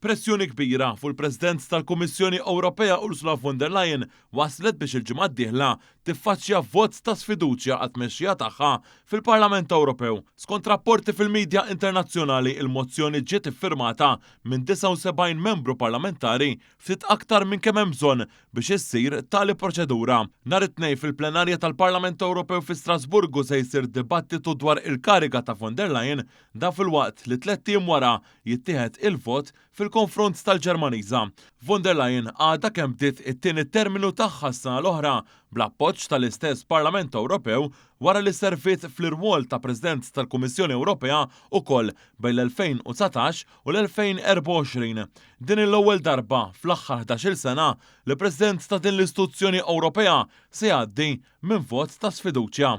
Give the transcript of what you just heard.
Pressjoni kbira fuq il-President tal-Kummissjoni Ewropea Ursula von der Leyen waslet biex il-ġimgħa d-dieħla tiffaċċja vot ta' sfiduċja għat-tmexxija tagħha fil-Parlament Ewropew. Skont rapporti fil-midja internazzjonali, il-mozzjoni ġiet iffirmata minn 79 membru parlamentari, ftit aktar minn kemm hemm bżonn biex issir tali proċedura. Nhar it-Tnejn fil-plenarja tal-Parlament Ewropew fi Strasburgu se jsir dibattitu dwar il-kariga ta' von der Leyen, dan filwaqt li tlett ijiem wara jittieħed il-vot fil-konfront tal-Ġermaniża. Von der Leyen għadha kemm bdiet it-tieni terminu tagħha s-sena l-oħra bl-appoġġ tal-istess Parlament Ewropew wara li serviet fl-irwol ta' President tal-Kummissjoni Ewropea ukoll bejn l-2019 u l-2024. Din hi l-ewwel darba fl-aħħar 11-il sena li President ta' din l-istituzzjoni Ewropea se jgħaddi minn vot ta' sfiduċja.